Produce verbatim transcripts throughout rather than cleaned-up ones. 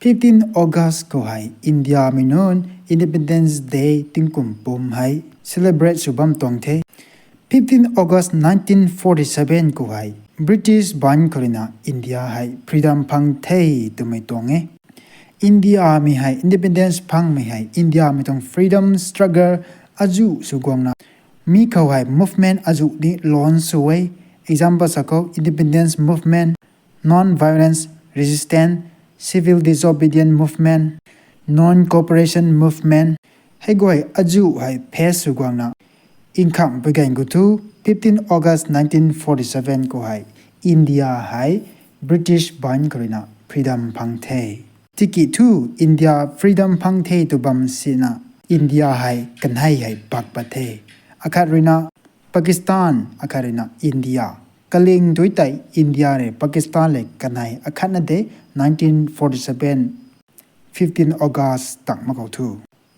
Fifteen August khou hei Indiamei nunc Independence Day tingkum pum hei celebrate sw bam tuang the. Fifteen August nineteen forty seven khou hei British baanc khou ruina India hei freedom phang the twmei tuang e. Indiamei hei independence phangmei hei Indiamei tuang freedom struggle azuh sw guangna mi khou hei movement azuh ni launch sw e. Example sa khou independence movement, non-violence resistance, civil disobedience movement, non-cooperation movement, hei guay azuh hei face sw guangna nkhamhpui ganv khou thu fifteen August nineteen forty seven khou hei India hei British baanc khou ruina freedom phang the. Tiki thu India freedom phang the tw bam sina India hei kanei hei bak pat the. Akhat ruina Pakistan, akhat ruina India. Kaling tui tei India le Pakistan le kanei akhatna de, nineteen forty seven, fifteen August tang mak khou thu.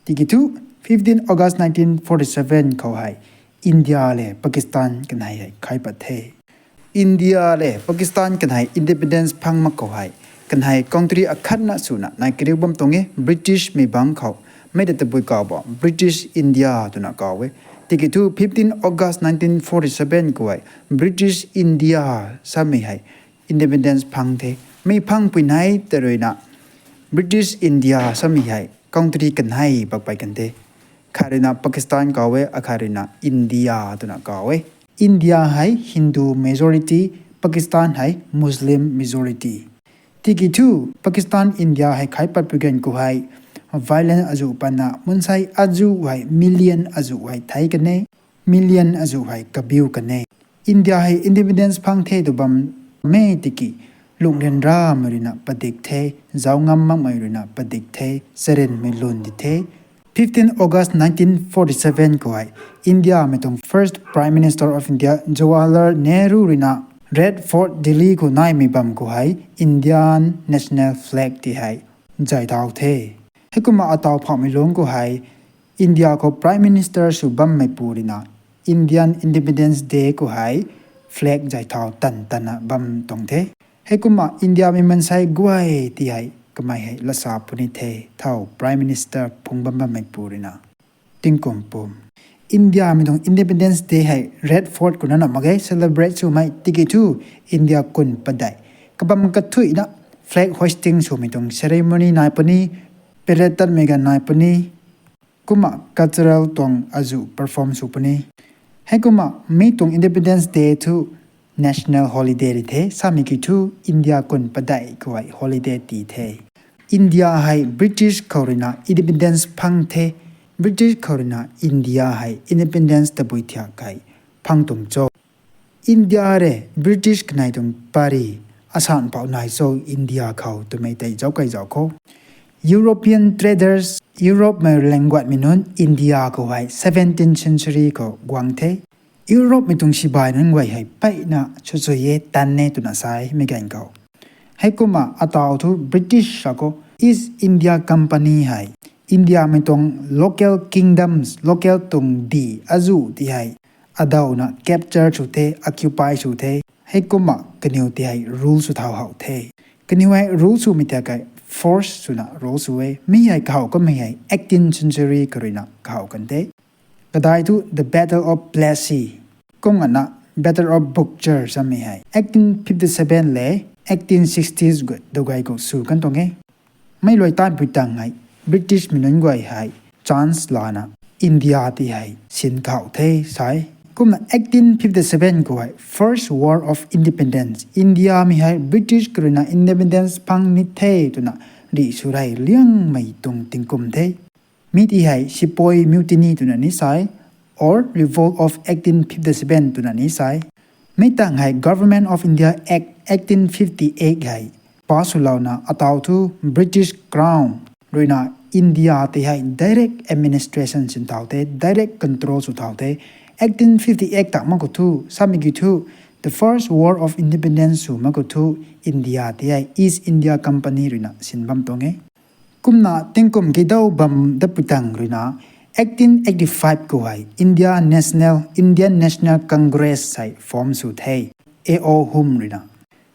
Tiki thu fifteen August nineteen forty seven khou hei India le Pakistan kanei hei khai pat the. India le Pakistan kanei independence phang mak khou hei kanei country akhatna swna nai kariu bam tuang e Britishmei bangc khou. Mei ta tabui kaw bo British India twna kaw e. Tiki thu fifteen August nineteen forty seven khou hei British India samei hei independence phang the. Mi phangpui nei tei ruina British India samei hei country kanei bak pai kan the. Khat ruina Pakistan kaw e, akhat ruina India twna kaw e. India hei Hindu majority, Pakistan hei Muslim majority. Tiki thu Pakistan India hei khai patpui ganv khou hei violence azuh patna mansei azuh hei million azuh hei thei kan e, million azuh hei kabiu kan e. India hei independence phang the tw bam e tiki lungh ryanramei ruina padik the, zauc ngam makmei ruina padik the, charynmei lwn di the. Fifteen August nineteen forty seven khou hei Indiamei tuang first Prime Minister of India Jawaharlal Nehru ruina Red Fort Delhi khou naimei bam khou hei Indian national flag ti hei zay thau the. Heikumna ataw phauhmei lungc khou hei India khou Prime Minister sw bammeipu ruina Indian Independence Day khou hei flag zay thau tan tanna bam tuang the. Heikumna Indiamei mansei guay ti hei kamei hei lasa puni the, thau Prime Minister phung bam bammeipu ruina. Tingkum pum Indiamei tuang Independence Day hei Red Fort khou nana mak ge celebrate swmei tiki thu India kun padeih kabam kathuina flag hoisting swmei tuang ceremony nai puni, parade tatmei ganv nai puni, kumna cultural tuang azuh perform sw puni. Heikumna mi tuang Independence Day thu national holiday ri the, samei kiu thu India kun padeih khou hei holiday ti the. India hei British khou ruina independence phang the, British khou ruina India hei independence tabui thiak hei phang tuang cho. India le British kanei tuang pary asan phauh nai cho India khou twmei tei zauc kai zauc khou. European traders, Europemei languatmei nunc India khou hei seventeenth century khou guang the. Europemei tuang sibai nunc guay hei peyna chuchui e tan e twna sa e mei ganv khou. Heikumna ataw thu British sa khou East India Company hei Indiamei tuang local kingdoms, local tuang di azuh ti hei adawna capture sw the, occupy sw the. Heikumna kaniw ti hei rule sw thau how the. Kaniw hei rule swmei ta kei force swna rule sw e. Mi hei kahaw kamei hei eighteenth century khou ruina kahaw kan the. Kadai thu the Battle of Plassey, kumna Battle of Bukchar samei hei eighteen fifty seven le eighteen sixties gu dugay khou sw kan tuang e. Mei luai tanpui tang hei Britishmei nunc guay hei chance lana India ti hei sin kahaw the sa e. Kumna eighteen fifty seven khou hei First War of Independence, Indiamei hei British khou ruina independence phang ni the twna rih sw rey liangmei tuang tingkum the. Mi ti hei Sepoy Mutiny twna ni sa e, or Revolt of eighteen fifty seven twna ni sa e. Mi tang hei Government of India Act eighteen fifty eight hei pass swlouna ataw thu British Crown ruina India ti hei direct administration sin thau the, direct control sw thau the. Eighteen fifty eight tang mak khou thu samei kiu thu the First War of Independence sw mak khou thu India ti hei East India Company ruina sin bam tuang e. Kumna tingkum kidau bam dapui tang ruina eighteen eighty five khou hei India National, Indian National Congress hei form sw the, A O Hume ruina.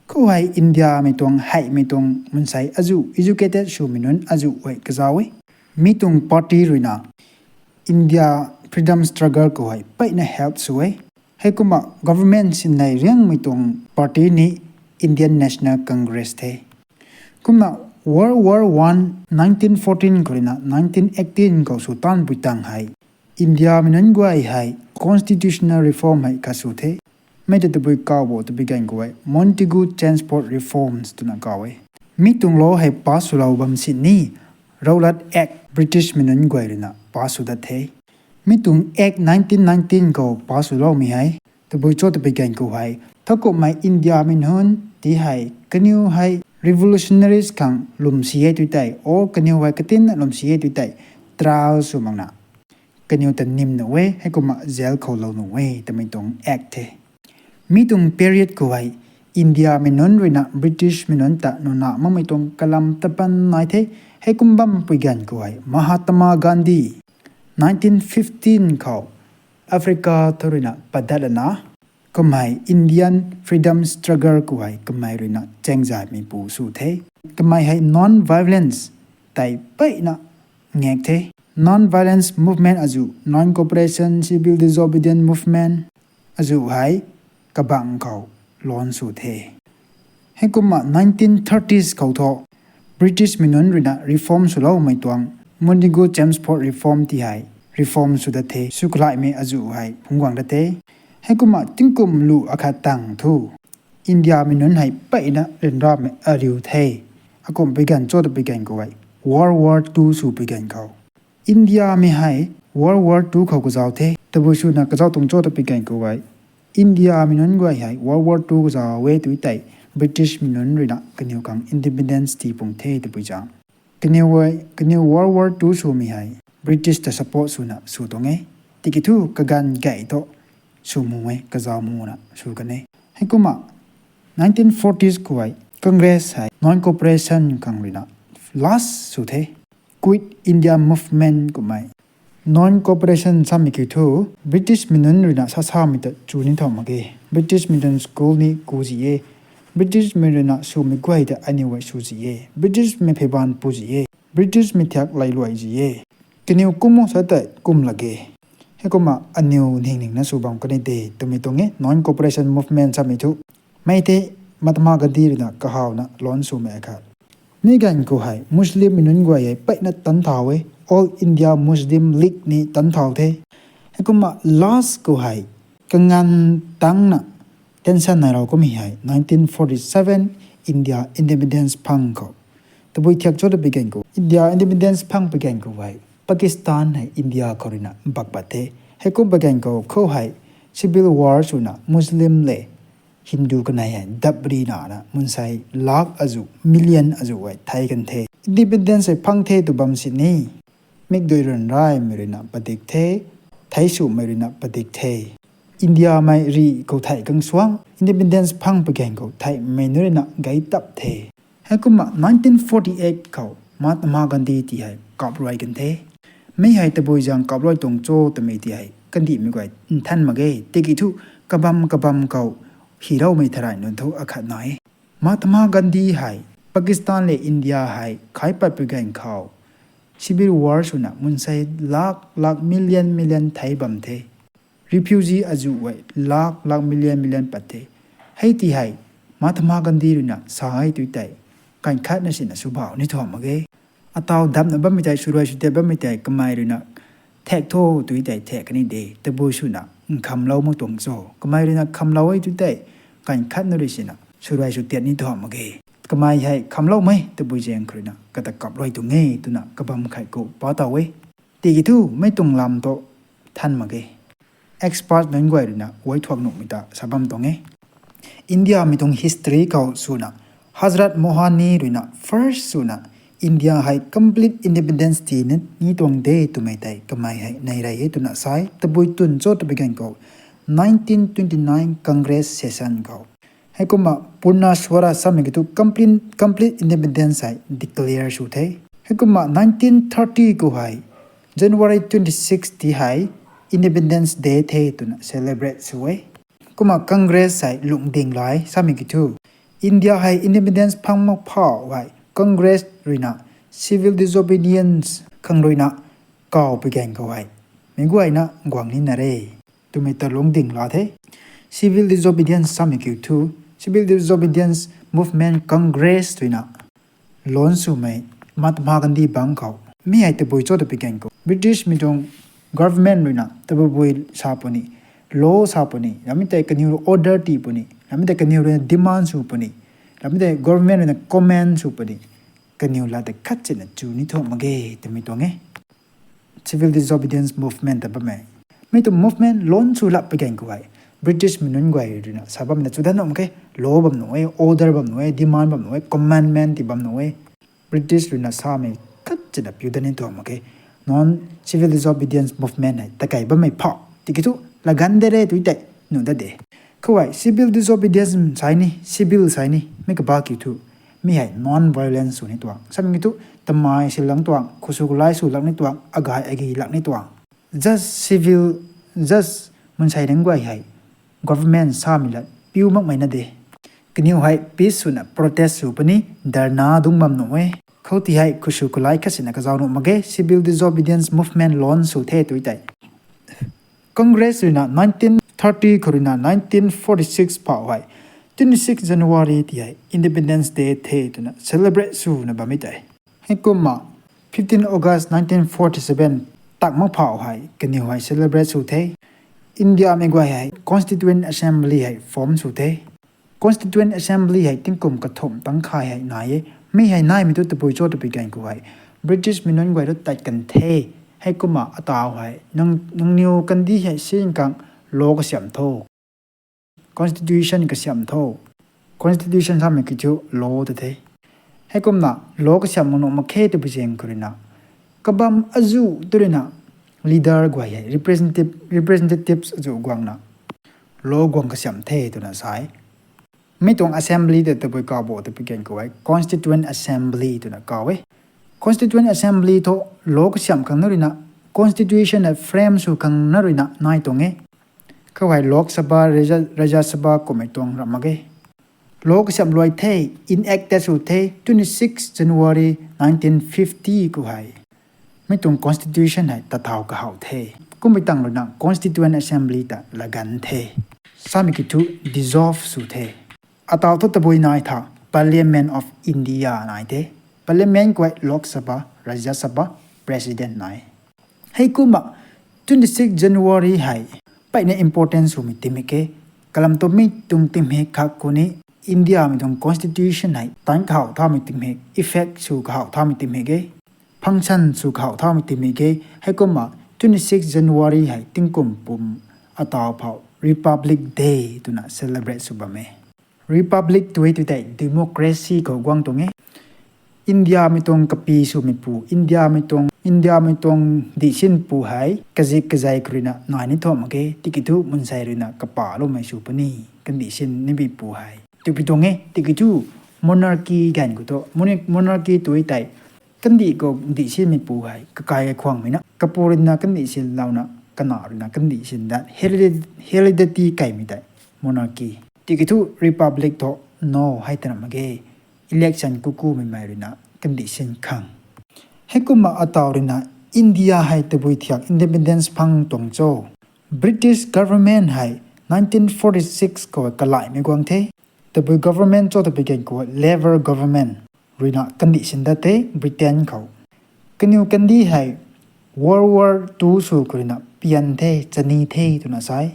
Khou hei Indiamei tuang heimei tuang mansei azuh educated swmei nunc azuh hei kazauh e. Mi tuang party ruina India freedom struggle khou hei peyna help sw e. Heikumna government sinei riangmei tuang party ni Indian National Congress the. Kumna World War One, nineteen fourteen khou ruina nineteen eighteen khou sw tanpui tang hei Indiamei nunc guay hei constitutional reform hei kasw the. Mei ta tabui kaw bo tabui ganv khou hei Montagu-Chelmsford Reforms twna kaw e. Mi tuang law hei pass swlou bam sini Rowlatt Act Britishmei nunc guay ruina pass sw dat the. Mi tuang Act nineteen nineteen khou pass swloumei hei tabui cho tabui ganv khou hei thowkumhmei Indiamei nunc ti hei kaniw hei revolutionaries khang lwm si e tw tei, or kaniw hei katinna lwm si e tw tei, trial sw makna kaniw ta nim nuh e, heikumna jail khou lou nuh e twmei tuang act the. Mi tuang period khou hei Indiamei nunc ruina Britishmei nunc ta nuna makmei tuang kalam tapan nai the. Heikum bampui ganv khou hei Mahatma Gandhi nineteen fifteen khou Africa thu ruina padat lana, kamei Indian freedom struggle khou hei kamei ruina chaengzaymeipu sw the. Kamei hei non-violence tei peyna ngak the. Non-violence movement azuh, non-cooperation, civil disobedience movement azuh hei kabang khou lan sw the. Heikumna nineteen thirties khou thu Britishmei nunc ruina reform swloumei tuang Montagu-Chelmsford Reform ti hei reform sw dat the, sw kalaimei azuh hei phungc guang dat the. Heikumna tingkum lu akhat tang thu Indiamei nunc hei peyna ryanramei ariu the. Akumhpui ganv cho tabui ganv khou hei World War Two swpui ganv khou Indiamei hei World War Two khou kazauh the. Tabui swna kazauh tuang cho tabui ganv khou hei Indiamei nunc guay hei World War Two kazauh e tw tei Britishmei nunc ruina kaniw khang independence tii pung the tabui zaeng. Kaniw, kaniw World War Two swmei hei British ta support swna sw tuang e. Tiki thu kaganv gay thu sw mu e, kazauh muna sw kan e. Heikumna nineteen forties khou hei Congress hei non-cooperation khang ruina last sw the. Quit India Movement kummei. Non-cooperation samei kiu thu Britishmei nunc ruina sasamei ta chu ni thau mak ge. Britishmei nunc school ni ku zi e. Britishmei ruina swmei guay ta aniw hei sw zi e. Britishmei pheyban pu zi e. Britishmei thiak lailuai zi e. Kaniw kum o sa tei kum lak ge. Heikumna aniw ningning na sw bam kan e de twmei tuang e non-cooperation movement samei thu. Mei the Mahatma Gandhi ruina kahawna lan swmei akhat. Mi ganv khou hei Muslimmei nunc guay hei peyna tan thau e. All India Muslim League ni tan thau the. Heikumna last khou hei kanganv tangna tension nailou kummei hei nineteen forty-seven India independence phang khou. Tabui thiak cho tabui ganv khou India independence phangpui ganv khou hei Pakistan hei India khou ruina bak pat the. Heikum pui ganv khou khou hei civil war swna Muslim le Hindu kanei hei dap ri nana mansei lakh azuh, million azuh hei thei kan the. Independence hei phang the tw bam sini mikdui ryanramei ruina padik the, thei swmei ruina padik the. Indiamei rih khou thei kang suang independence phangpui ganv khou theimei nunc ruina gay tap the. Heikumna nineteen forty-eight khou Mahatma Gandhi ti hei kapluai kan the. Mi hei tabui zaeng kapluai tuang cho twmei ti hei kandihmei guay nthan mak ge. Tiki thu kabam kabam khou hiloumei tharai nunc thu akhat nai e. Mahatma Gandhi hei Pakistan le India hei khai patpui ganv khou civil war swna mansei lakh lakh, million million thei bam the. Refugee azuh hei lakh lakh, million million pat the. Hei ti hei Mahatma Gandhi ruina sa e tw tei kan khatna sina swbau ni thau mak ge. Ataw dapna bammei tei, swruai swtiat bammei tei kamei ruina thek tho tw tei thek kan e de. Tabui swna nkhamlou mak tuang cho. Kamei ruina khamlou e tw tei kan khatna rui sina swruai swtiat ni thau mak ge. Kamei hei khamloumei tabui zaeng khou ruina kata kapluai tuang e twna kabam khat khou pa taw e. Tiki thu mei tuang lam thu than mak ge. Expert nunc guay ruina uai thuak nuhmei ta sa bam tuang e. Indiamei tuang history khou swna Hazrat Mohani ruina first swna India hei complete independence tii ni tuang de twmei tei kamei hei nei rey e twna sa e. Tabui twn cho tabui ganv khou nineteen twenty-nine Congress session khou. Heikumna Purna Swaraj samei kiu thu complete, complete independence hei declare sw the. Heikumna nineteen thirty khou hei January twenty-six ti hei Independence Day the twna celebrate sw e. Kumna Congress hei lungding lai samei kiu thu India hei independence phang mak phau hei Congress ruina civil disobedience khang ruina kaw pui gan khou hei meic guayna guang nina re twmei ta lungding la the. Civil disobedience samei kiu thu, civil disobedience movement Congress ruina launch swmei Mahatma Gandhi bang khou, mi hei tabui cho ta pui gan khou British mei tuang government ruina tabui bui sa puni, law sa puni, ramei tei kaniw order ti puni, ramei tei kaniw ruina demand sw puni, ramei tei government ruina command sw puni, kaniw lat tei khat sina chu ni thu mak ge twmei tuang e. Civil disobedience movement ta bammei, mi tuang movement launch sw lak pui gan khou hei British mei nunc guay ruina sa bam na chu dan nuh mak khe. Law bam nuh e, order bam nuh e, demand bam nuh e, commandment ti bam nuh e. British ruina samei khat sina piu dat ni thu mak khe. Non civil disobedience movement hei takei bammei phau tiki thu laganv de re tui tei nuh dat de. Khou hei civil disobedience sai ni, civil sai ni, mi kaba kiu thu, mi hei non-violence sw ni tuang samei kiu thu, tamei si lang tuang, khusw kulai sw lak ni tuang, agay agi lak ni tuang, just civil, just mansei nunc guay hei government samei lat piu makmei na de. Kaniw hei peace swna protest sw puni, dharna dungc bam nuh e. Khou ti hei khusw kulai khat sina kazauh nuh mak ge, civil disobedience movement launch sw the tui tei. Congress ruina nineteen thirty khou ruina nineteen forty-six phau hei twenty-six January ti hei Independence Day the twna celebrate swna bammei tei. Heikumna fifteen August nineteen forty-seven tak mak phau hei kaniw hei celebrate sw the. India mei guay hei Constituent Assembly hei form sw the. Constituent Assembly hei tingkum kathumh tangc khay hei nai e. Mi hei naimei thu tabui cho ta pui gan khou hei British mei nunc guay ru tat kan the. Heikumna ataw hei nang, nangniw kandih hei sin khang law kasiam tho, constitution kasiam tho. Constitution samei kiu thu law ta the. Heikumna law kasiam mak nuh mak khe tabui zaeng khou ruina kabam azuh tu ruina leader guay hei representative, representatives azuh guangna law guang kasiam the twna sa e. Mi tuang assembly ta tabui kaw bo ta pui gan khou hei Constituent Assembly twna kaw e. Constituent Assembly thu law kasiam khang na ruina, constitution hei frame sw khang na ruina nai tuang e. Khou hei Lok Sabha, Rajya, Rajya Sabha kummei tuang ram mak ge. Law kasiam luai the, enacted sw the, twenty-six January nineteen fifty khou hei. Mi tuang constitution hei tathaw kahaw the. Kummei tang ruina Constituent Assembly ta laganv the. Samei kiu thu dissolve sw the. Ataw thu tabui nai tha Parliament of India nai the. Parliament khou hei Lok Sabha, Rajya Sabha, President nai. Heikumna twenty-six January hei mpeyna important swmei tingmik e. Kalam thu mi tuang tingmik khat khou ni India mei tuang constitution hei tanc kahaw thaumei tingmik, effect sw kahaw thaumei tingmik e, function sw kahaw thaumei tingmik e. Heikumna twenty-six January hei tingkum pum ataw phou Republic Day twna celebrate sw bam e. Republic tu e tu tei democracy khou guang tuang e. India mei tuang kapi swmeipu, India mei tuang, India mei tuang dihsinpu hei kazik kazei khou ruina nai ni thu mak ge, tiki thu mansei ruina kapaloumei sw puni, kandihsin ni bipu hei twpui tuang e. Tiki thu monarchy ganv khou thu, moni-, monarchy tu e tei kandih khou dihsinmeipu hei kakai kakhwangmei na, kapu ruina kandihsinlouna, kana ruina kandihsin dat, heredi-, heredity kaimei tei monarchy. Tiki thu republic thu no hei tana mak ge, election kukumei mei ruina kandihsin khang. Heikumna ataw ruina India hei tabui thiak independence phang tuang cho? British government hei nineteen forty-six khou kalaimei guang the. Tabui government cho ta pui gan khou Labour government ruina kandihsin dat the Britain khou. Kaniw kandih hei World War Two sw khou ruina pian the, chani the twna sa e.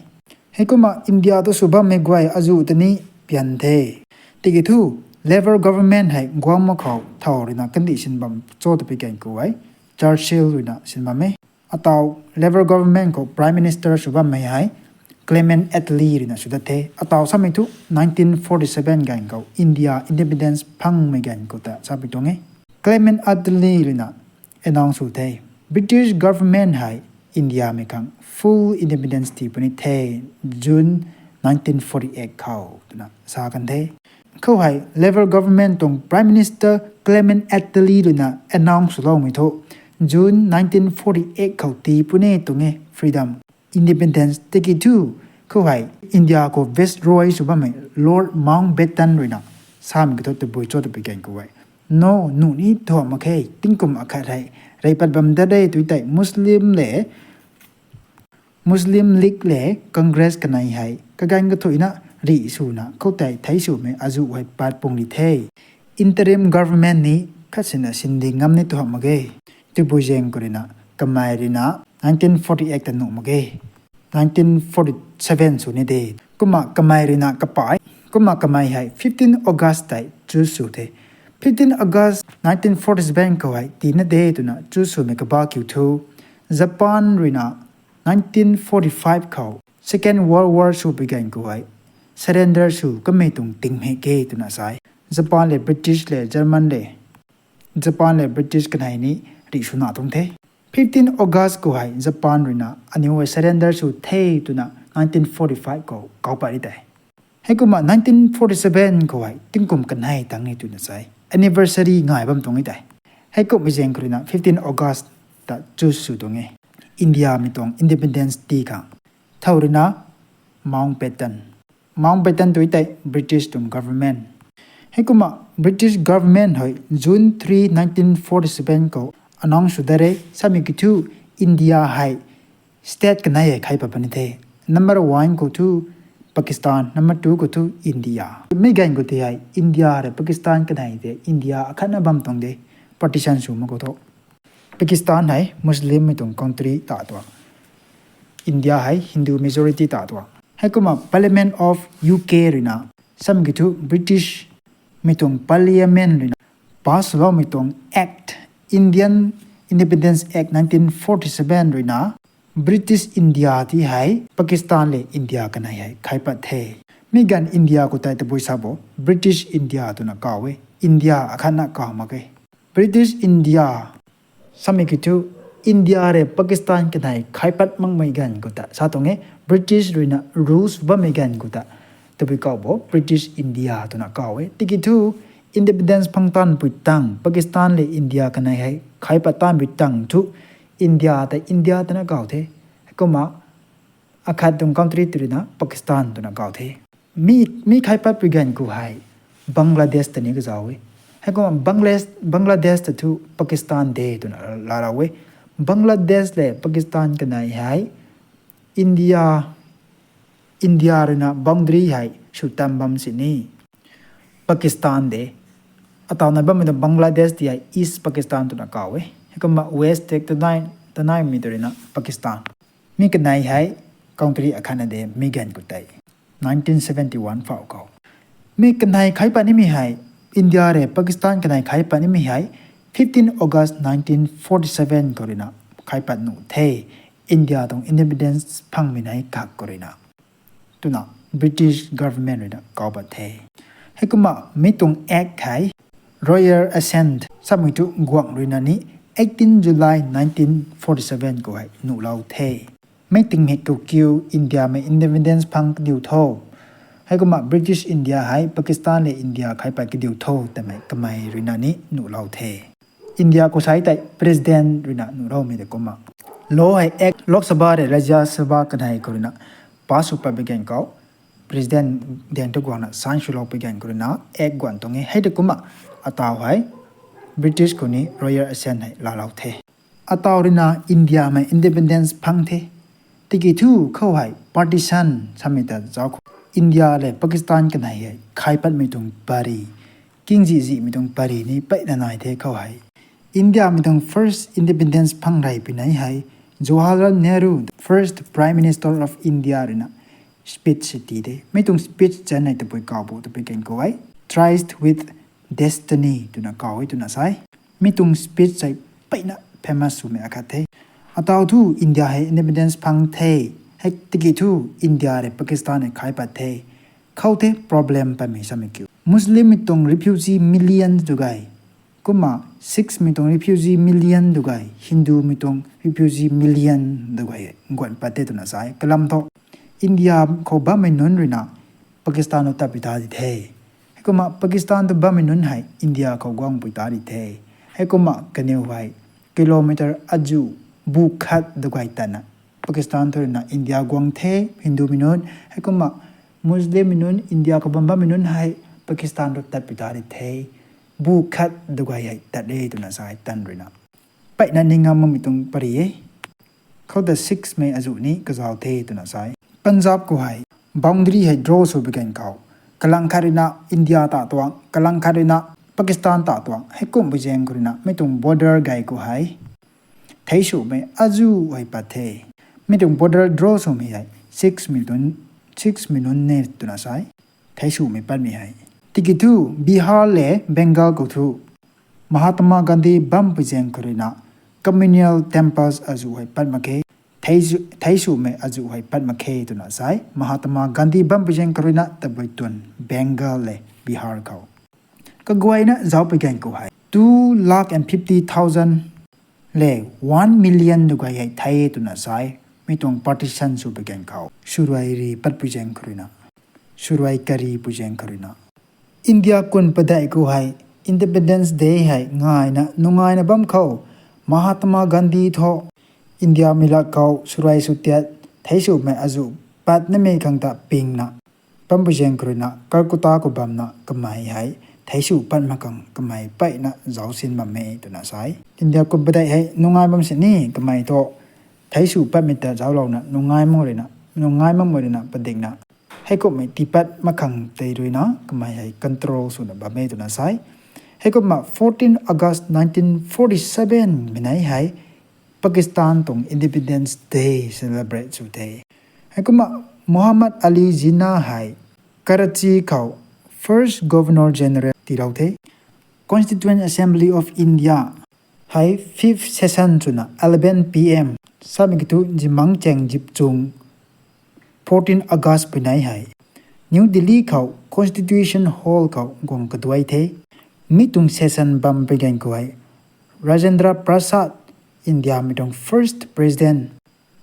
Heikumna India tu sw bammei guay azuh ta ni pian the. Tiki thu Labour government hei guang mak khou thow ruina kandihsin bam cho ta pui gan khou hei Churchill ruina sin bam e. Ataw Labour government khou Prime Minister sw bammei hei Clement Attlee ruina sw dat the. Ataw samei thu nineteen forty-seven ganv khou India independence phangmei ganv khou ta sapui tuang e. Clement Attlee ruina announce sw the, British government hei India mei khang full independence tii puni the, June nineteen forty-eight khou twna sa kan the. Khou hei Labour government tuang Prime Minister Clement Attlee ruina announce swloumei thu June nineteen forty-eight khou tii puni tuang e freedom, independence. Tiki thu khou hei India khou Viceroy sw bammei Lord Mountbatten ruina Samei kiu thu tabui cho twpui gan khou hei, no, nuh ni thu mak khe, tingkum akhat hei rey pat bam dat de tw tei Muslim le Muslim League le Congress kanei hei kaganv kathuina rih swna khoutei thei swmei azuh hei pat pung ri the. Interim government ni khat sina sinding ngam ni tu hamh mak ge. Tibui zaeng khou ruina kamei ruina nineteen forty-eight ta nuh mak ge. Nineteen forty-seven sw ni de. Kumna kamei ruina kapai, kumna kamei hei fifteen August tei choose sw the. Fifteen August nineteen forty-seven khou hei tina de twna choose swmei kaba kiu thu, Japan ruina nineteen forty-five khou Second World War sw pui gan khou hei surrender sw kamei tuang tingmik ge twna sai. Japan le British le German le, Japan le British kanei ni rih swna tuang the. Fifteen August khou hei Japan ruina aniw hei surrender sw the twna nineteen forty-five khou kau pat ri tei. Heikumna nineteen forty-seven khou hei tingkum kanei tang ni twna sai anniversary ngai bam tuang e tei. Heikumhmei zaeng khou ruina fifteen August ta choose sw tuang e. India mei tuang independence ti khang thau ruina Mountbatten, Mountbatten tu tei British tuang government. Heikumna British government hei June three, nineteen forty-seven khou announce sw dat re. Samei kiu thu India hei state kanei hei khai pat puni the. Number one khou thu Pakistan, number two khou thu India. Mi gan khou tei hei India le Pakistan kanei tei India akhatna bam tuang de, partition sw mak khou thu. Pakistan hei Muslim mei tuang country ta tuang, India hei Hindu majority ta tuang. Heikumna Parliament of U K ruina, samei kiu thu British mei tuang Parliament ruina pass swloumei tuang Act, Indian Independence Act nineteen forty-seven ruina British India ti hei Pakistan le India kanei hei khai pat the. Mi gan India khou tei tabui sa bo British India twna kaw e, India akhatna kaw mak e. British India samei kiu thu India le Pakistan kanei khai pat makmei gan khou ta sa tuang e. British ruina rules bammei gan khou ta tabui kaw bo British India twna kaw e. Tiki thu independence phang taanvpui tang Pakistan le India kanei hei khai pat taanvpui tang thu India ta India twna kaw the. Heikumna akhat tuang country tw ruina Pakistan twna kaw the. Mi, mi khai patpui gan khou hei Bangladesh ta ni kazauh e. Heikumna Bangladesh, Bangladesh ta thu Pakistan de twna laalou e. Bangladesh le Pakistan kanei hei India, India ruina boundary hei sw tam bam sini Pakistan de. Ataw nai bammei ta Bangladesh ti hei East Pakistan twna kaw e. Heikumna West tei tanaimei ta ruina Pakistan. Mi kanei hei country akhatna de mi gan khou tei. Nineteen seventy-one phau khou mi kanei khai pat nimei hei, India le Pakistan kanei khai pat nimei hei fifteen August nineteen forty-seven khou ruina khai pat nuh the. India tuang independence phangmei nai kak khou ruina twna British government ruina kaw pat the. Heikumna mi tuang Act hei Royal Assent samei thu guangc ruina ni eighteen July nineteen forty-seven khou hei nuhlou the. Mi tingmik khou kiu Indiamei independence phang kadiu tho. Heikumna British India hei Pakistan le India khai pat kadiu tho twmei kamei ruina ni nuhlou the. India khou sai tei president ruina nuhloumei de kumna law hei Act Lok Sabha le Rajya Sabha kanei khou ruina pass sw pat pui gan khou president daeng thu guangna sign swlou pui gan khou ruina Act guang tuang e. Hei de kumna ataw hei British khou ni Royal Assent hei laalou the. Ataw ruina Indiamei independence phang the. Tiki thu khou hei partition samei ta zauc khou India le Pakistan kanei hei khai patmei tuang pary, kingzihzihmei tuang pary ni peyna nai the khou hei. Indiamei tuang first independence phang rey pui nai hei Jawaharlal Nehru, first Prime Minister of India ruina speech si ti de. Mi tuang speech chanei tabui kaw bo tabui gan khou hei Tryst with Destiny twna kaw e twna sai. Mi tuang speech hei peyna famous swmei akhat the. Ataw thu India hei independence phang the. Hei tiki thu India le Pakistan hei khai pat the. Khou the problem patmei samei kiu Muslimmei tuang refugee million dugay. Kumna Sikhmei tuang refugee million dugay, Hindumei tuang refugee million dugay guan pat the twna sai. Kalam thu India khou bammei nunc ruina Pakistan khou tatpui ta di the. Heikumna Pakistan tu bammei nunc hei India khou guangpui ta di the. Heikumna kaniw hei kilometer azuh bu khat dugay tana Pakistan thu ruina India guang the, Hindumei nunc. Heikumna Muslimmei nunc, India khou bam bammei nunc hei Pakistan rui tatpui ta ri the, bu khat dugay hei tat e twna sa e tan ruina. Mpeyna ning ngam makmei tuang pary e. Khou ta sixmei azuh ni kazau the twna sa e. Punjab khou hei boundary hei draw sw bi gan khou, kalang khat ruina India ta tuang, kalang khat ruina Pakistan ta tuang, heikumhpui zaeng khou ruina mi tuang border gay khou hei theic swmei azuh hei pat the. Mi tuang border draw swmei hei sixmei nunc e twna sa e. Theic swmei patmei hei. Tiki thu Bihar le Bengal khou thu Mahatma Gandhi bampui zaeng khou ruina communal temples azuh hei pat mak khe. Theic swmei azuh hei pat mak khe twna sa e. Mahatma Gandhi bampui zaeng khou ruina tabui twn Bengal le Bihar khou. Kaguayna zauc pui gan khou hei two lakh and fifty thousand le one million dugay hei thei e twna sa e. Mi tuang partition sw pui gan khou, swruai ri patpui zaeng khou ruina, swruai kari pui zaeng khou ruina. India kun padeih khou hei Independence Day hei ngayna nungaina bam khou, Mahatma Gandhi thu Indiamei lak khou swruai sw tiat theic swmei azuh pat namei khang ta pingna bampui zaeng khou ruina Calcutta khou bamna kamei hei theic sw pat mak khang kamei mpeyna zaucsin bam e twna sa e. India kun padeih hei nungai bam sini kamei thu theic sw patmei ta zauclouna nungai makmei ruina padikna heikumhmei tiipat mak khang tei ruina kamei hei control swna bam e twna sa e. Heikumna fourteen August nineteen forty-seven mei nei hei Pakistan tuang Independence Day celebrate sw the. Heikumna Muhammad Ali Jinnah hei Karachi khou First Governor General tiilou the. Constituent Assembly of India hei fifth session swna eleven P M samei kiu thu zimangc chaeng zip chung fourteen August pui nei hei New Delhi khou Constitution Hall khou guang kaduai the. Mi tuang session bam pui gan khou hei Rajendra Prasad, Indiamei tuang first president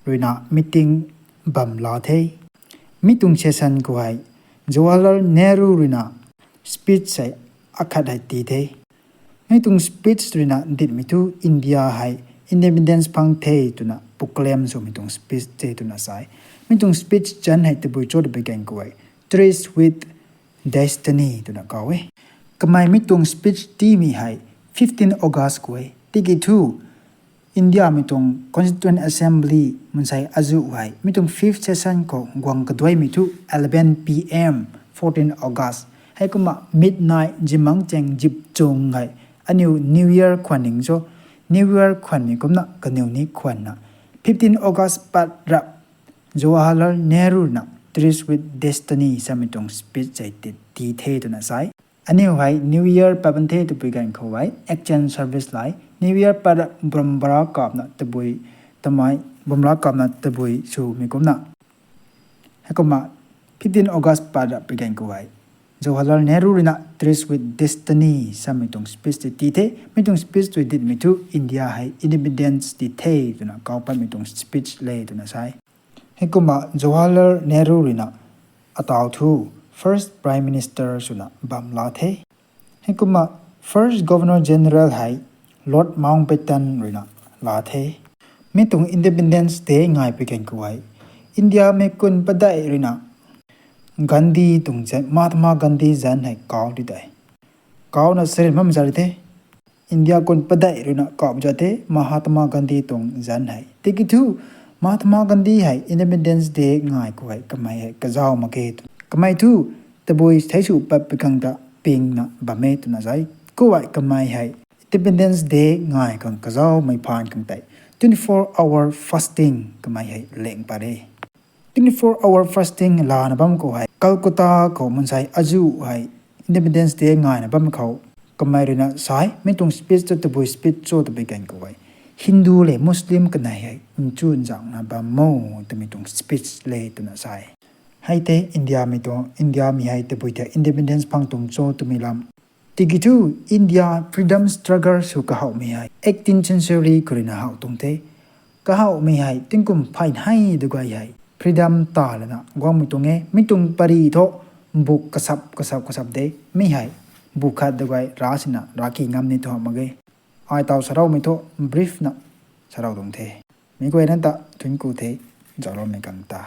ruina meeting bam la the. Mi tuang session khou hei Jawaharlal Nehru ruina speech hei akhat hei tii the. Mi tuang speech ruina ditmei thu India hei independence phang the twna proclaim swmei tuang speech the twna sa e. Mi tuang speech zanc hei tabui cho ta pui gan khou hei Treaty with Destiny twna kaw e. Kamei mi tuang speech tiimei hei fifteen August khou e. Tiki thu Indiamei tuang Constituent Assembly mansei azuh hei mi tuang fifth session khou guang kaduaimei thu eleven P M fourteen August. Heikumna midnight zimangc chaeng zip chung hei aniu New Year khwan ning cho, New Year khwanmei kumna kaniw ni khwanna fifteen August pat rap Jawaharlal Nehru ruina Treaty with Destiny samei tuang speech hei tii the twna sa e. Aniu hei New Year pat bam the twpui gan khou hei exchange service lai, New Year pat rap brum bra kapna tabui, tamei brum bra kapna tabui swmei kumna. Heikumna fifteen August pat rap pui gan khou hei Jawaharlal Nehru ruina Treaty with Destiny samei tuang speech tei tii the. Mi tuang speech tei ditmei thu India hei independence ti the twna kaw patmei tuang speech le twna sa e. Heikumna Jawaharlal Nehru ruina ataw thu first Prime Minister swna bam la the. Heikumna first Governor General hei Lord Mountbatten ruina la the. Mi tuang Independence Day ngai pui gan khou hei Indiamei kun padeih ruina Gandhi tuang zanc, Mahatma Gandhi zanc hei kaw di tei, kawna sarin bam za ri the. India kun padeih ruina kaw za the Mahatma Gandhi tuang zanc hei. Tiki thu Mahatma Gandhi hei Independence Day ngai khou hei kamei hei kazauh mak khe. Kamei thu tabui theic sw pat pui khang ta pingna bam e twna sa e. Khou hei kamei hei Independence Day ngai khang kazaumei phaan khang tei twenty-four hour fasting kamei hei leng pat e. Twenty-four hour fasting lana bam khou hei Calcutta khou mansei azuh hei Independence Day ngaina bam khou kamei ruina sa e, mi tuang speech ta tabui speech cho twpui gan khou hei Hindu le Muslim kanei hei nchunzangna bam mo twmei tuang speech le twna sa e. Hei tei Indiamei tuang, Indiamei hei tabui the independence phang tuang cho twmei lam. Tiki thu India freedom struggle sw kahowmei hei eighteenth century khou ruina how tuang the. Kahowmei hei tingkum phay hei dugay hei freedom ta lana guangmei tuang e. Mi tuang pary thu buk kasap kasap kasap de. Mi hei buk khat dugay ra sina raki ngam ni thu mak ge. Ai taw saraumei thu brief na sarau tuang the. Mi guay nunc ta thunc ku the, zaucloumei khang ta.